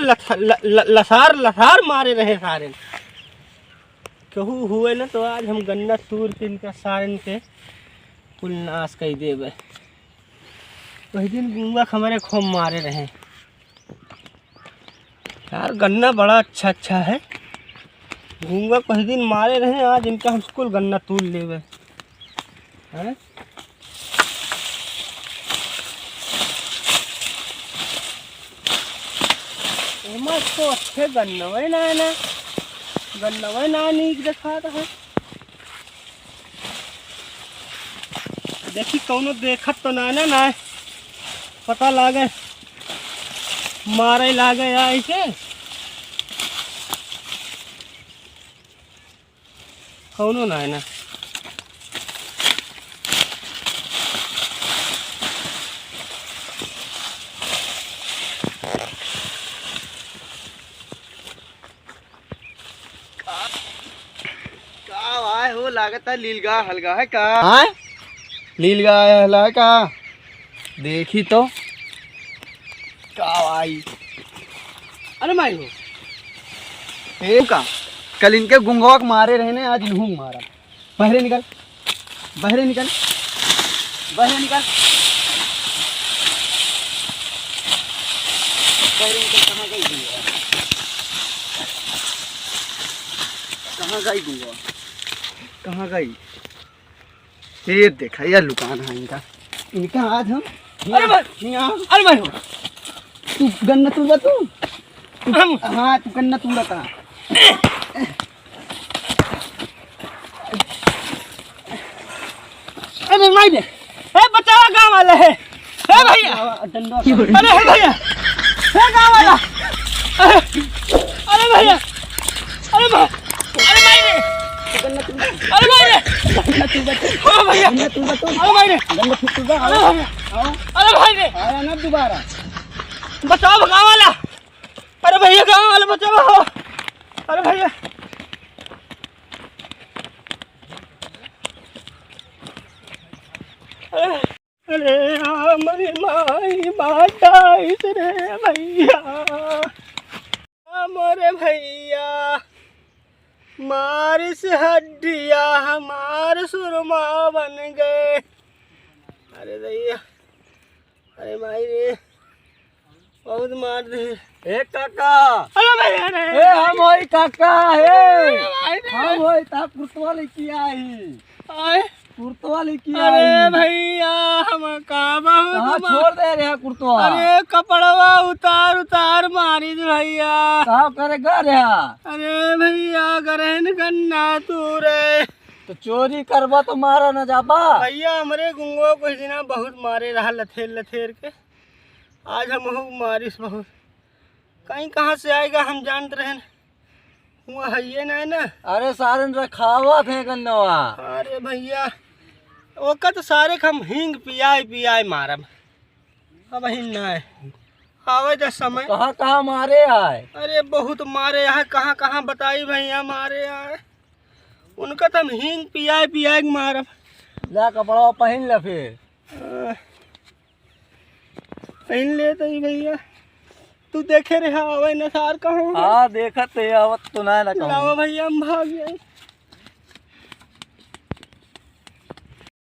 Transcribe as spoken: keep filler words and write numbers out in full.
लथ-, ल-, ल-, लसार, लसार मारे रहे सारेन। केहू हुए न तो आज हम गन्ना तूर के इनका सारेन के कुल नाश कइ देबे। वही दिन गुंगा क हमरे खूब मारे रहे। यार, गन्ना बड़ा अच्छा, अच्छा है। गुंगा कुछ दिन मारे रहे, आज इनका हम कुल गन्ना तूर लेबे। हैं? एमा तो अच्छे गन्नवे ना है ना, गन्नवे ना नीक देखात है। देखी कौनो देखत तो ना ना ना, पता लागे मारे लागे या ऐसे। कौनो ना है ना। का, का भाई हो, लागत है लीलगा हलगा है का? हाँ? लीलगा हलगा है का? देखी तो। का भाई? अरे माई हो। ए का? कल इनके गुंगवा के मारे रहे ने, आज इनहू मारा। बहरे निकल, बहरे निकल, बहरे निकल, बहरे निकल। कहाँ गई गुंगवा? कहाँ गई गुंगवा? कहाँ गई? ये देखा, ये लुकान है इनका, इनका आज हम अरे भाई! यहाँ। अरे भाई हो! तू गन्ना तूर बा तू? तू हम हाँ, तू गन्ना तूर का। अरे माई रे, ए बचावा गाँव वाला है। ए भैया, डंडा। अरे हे भैया, हे गाँव वाला। अरे, अरे भैया, अरे माई, अरे माई रे, अरे माई रे। ओ भैया, अरे माई रे, अरे भैया, अरे भाई रे, दोबारा बचावा गाँव वाला। अरे भैया, गाँव वाला बचावा हो। अरे भैया। अरे, अरे, हमरी माई मार डाइस रे भैया। हमरे भैया, मारिस हड्डिया हमार सुरमा बन गए। अरे दैया, अरे माई रे, बहुत मार दे। ए काका। अरे भाई, अरे। ए, हम होई काका, ए। अरे भाई रे। हम होई ता कुर्तवा लेके आई। आए। कुर्तवा लेके अरे आई। भैया, हम का बहुत कहाँ मार छोड़ दे रहे हैं कुर्तवा? अरे कपड़वा उतार, उतार मारी दे भैया। का करे गा रहा? अरे भैया, गरहन गन्ना तू रे। तो चोरी करबा तो मारा न जाबा। भैया, हमरे गुंगवा कुछ दिना बहुत मारे रहा लथेर लथेर के। आज हमहू मारिस बहुत। कहीं कहाँ से आएगा, हम जानत रहेन। हुआ है ये नहीं ना। अरे सारन रखावा थे गन्नवा। अरे भैया, ओका तो सारे के हम हींग पियाए पियाए मारब। अब ही ना है। आवे दस समय। कहाँ कहाँ मारे आए? अरे बहुत मारे आए, कहाँ कहाँ बताई भैया मारे आए। उनका तो हम हींग पियाए पियाए के मारब। ला कपड़ा पहन ले फिर। अ, पहन ले तो ही भैया। तू देखे रहे आवे न सार कहूँ। हाँ, देखत है, आवत तो ना, ना कहूँ। लावा भैया, हम भाग जाए।